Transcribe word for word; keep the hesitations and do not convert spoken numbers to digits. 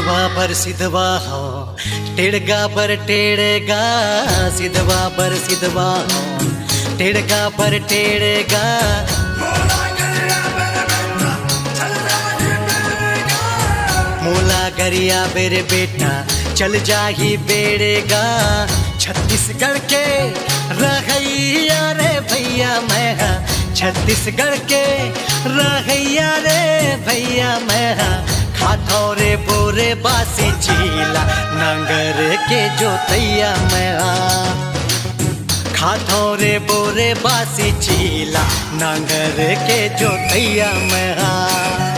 बर सिधवा हो, टेड़गा बर टेड़गा, सिधवा बर सिधवा हो, टेड़गा बर टेड़गा। मोला गरिया बेरे बेटा, चल जाही बेड़ेगा। छत्तीसगढ़ के रहैया रे भैया मैं हा, छत्तीसगढ़ के रहैया रे भैया मैं हा। खाथो रे बोरे बासी चीला, नांगर के जोतैया मैं हा। खाथो रे बोरे बासी चीला, नांगर के जोतैया मैं हा।